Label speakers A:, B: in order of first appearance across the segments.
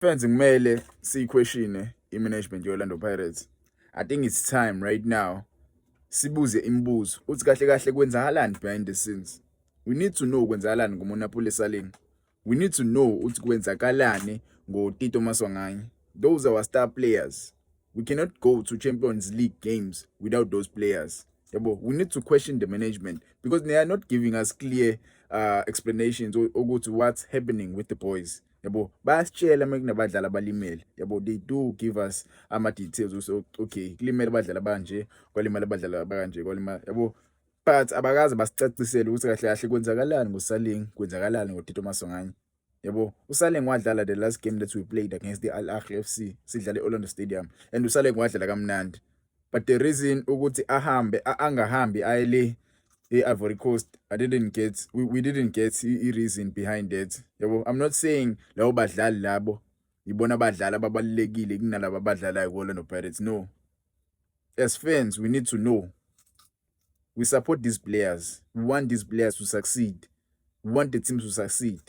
A: Fans, kumele siyiquestione i-management ye-Orlando Pirates. I think it's time right now sibuze imibuzo uthi kahle kahle kwenzakalani behind the scenes. We need to know kwenzakalani ngoMonnapule Saleng. We need to know ukuthi kwenzakalani ngoTito Maswanganyi. Those are our star players. We cannot go to Champions League games without those players. Yabo, we need to question the management because they are not giving us clear explanations ukuthi what's happening with the boys. Yabo, bayasitshela uma kunabadlali abalimele. Yabo, they do give us ama details ukuthi okay, kulimele abadlali abanje, kwalimala abadlali abanje, kwalimala, yabo. But abakaze basicacisele ukuthi kahle kahle kwenzakalani ngoSaleng, kwenzakalani ngoTito Maswanganyi. Yabo, uSaleng wadlala the last game that we played against the Al Ahly FC, sidlala e-Orlando Stadium, and uSaleng wadlala kamnandi. But the reason ukuthi ahambe, angahambi aye le e-Ivory Coast, I didn't get we didn't get i-reason behind that. Yabo, I'm not saying labo badlali labo ibona abadlali ababalulekile kunalabo abadlalayo ku-Orlando Pirates. No. As fans, we need to know. We support these players. We want these players to succeed. We want the team to succeed.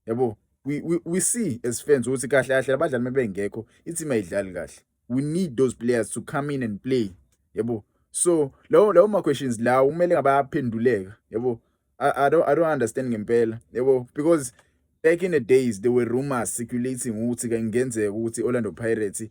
A: Yabo, we see as fans ukuthi kahle kahle abadlali mabengekho i-team ayidlali kahle. We need those players to come in and play. Yabo. So lawo ma questions lawo kumele ngabe ayaphenduleka. Yabo. I don't understand ngempela. Yabo, because back in the days there were rumors circulating ukuthi kungenzeka ukuthi Orlando Pirates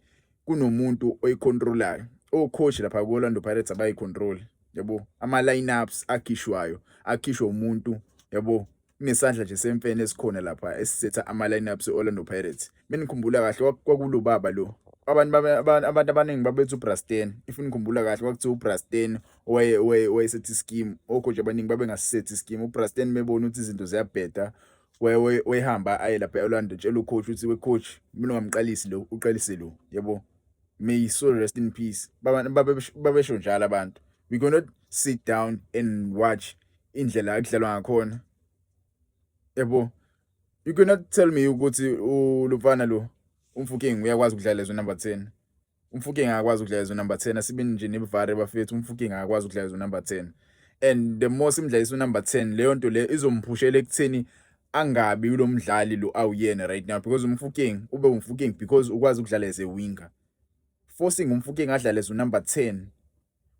A: kunomuntu oyicontrolayo. O-coach lapha ku Orlando Pirates abayicontrol. Yabo, ama lineups akhishwayo akhishwa umuntu, yabo, kunesandla nje semfene esikhona lapha esisetha ama lineups eOrlando Pirates. Menikhumbula kahle, kwakulo baba lo, abantu abaningi babethu uBrasten. If nikhumbula kahle, kwakuthiwa uBrasten owaye wayesethi scheme, ocoach abaningi babengasisethi scheme. UBrasten bebona ukuthi izinto ziyabheda, wayehamba aye lapha e-Orlando, tshela ucoach ukuthi, "We coach, mina ungamqalisi lo, uqalise lo." Yabo, may his soul rest in peace. Babesho njalo abantu. We cannot sit down and watch indlela ekudlalwa ngakhona, yabo. You cannot tell me ukuthi ulufana lo uMofokeng uyakwazi ukudlala lezo number 10. UMofokeng akakwazi ukudlala lezo number 10. Asibeni nje nebavare, bafethu, uMofokeng akakwazi ukudlala lezo number 10, and the more simdlalisa unumber 10, leyo nto leyo izomphushela ekutheni angabi lo mdlali lo awuyena right now, because uMofokeng ube uMofokeng because ukwazi ukudlala as a winger. Forcing uMofokeng adlale as number 10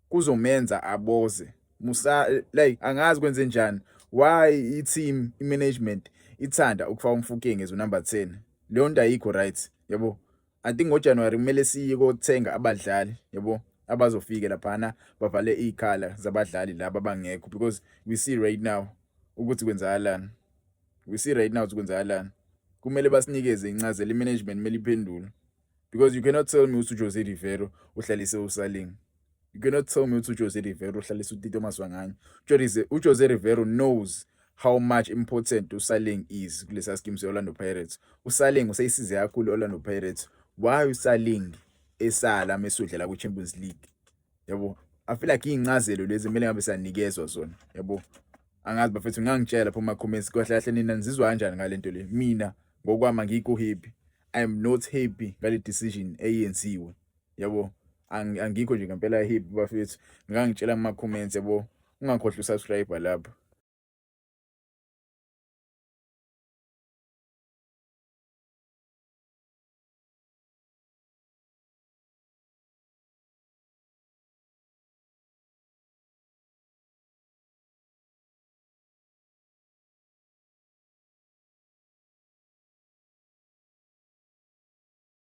A: kuzomenza aboze musa. Like, angazi kwenze njani, why i-team, i-management ithanda ukufaka uMofokeng as number 10. Leyo nto ayikho right, yabo. I think ngoJanuary kumele siye kothenga abadlali, yabo, abazofika laphana bavale izikhala zabadlali laba abangekho, because we see right now ukuthi kwenzakalani. We see right now ukuthi kwenzakalani. Kumele basinikeze incazelo, i-management kumele iphendule, because you cannot tell me ukuthi uJose Rivero uhlalise uSaleng. You cannot tell me ukuthi uJose Rivero uhlalise uTito Maswanganyi. UJose Rivero knows how much important uSaleng is kulesa scheme se-Orlando Pirates. USaleng useyisize kakhulu i-Orlando Pirates. Why uSaleng esala mesudlala ku-Champions League? Yabo, I feel like iy'ncazelo lezi kumele ngabe siyanikezwa zona, yabo. Angazi, bafethu, ngangitshela lapho kuma-comments, kahle kahle nina nizizwa kanjani ngale nto le? Mina ngokwami angikho happy. I am not happy ngale decision eyenziwe, yabo. Angikho nje ngempela happy, bafethu. Ngangitshela kuma-comments, yabo. Ungakhohlwa usubscribe lapho.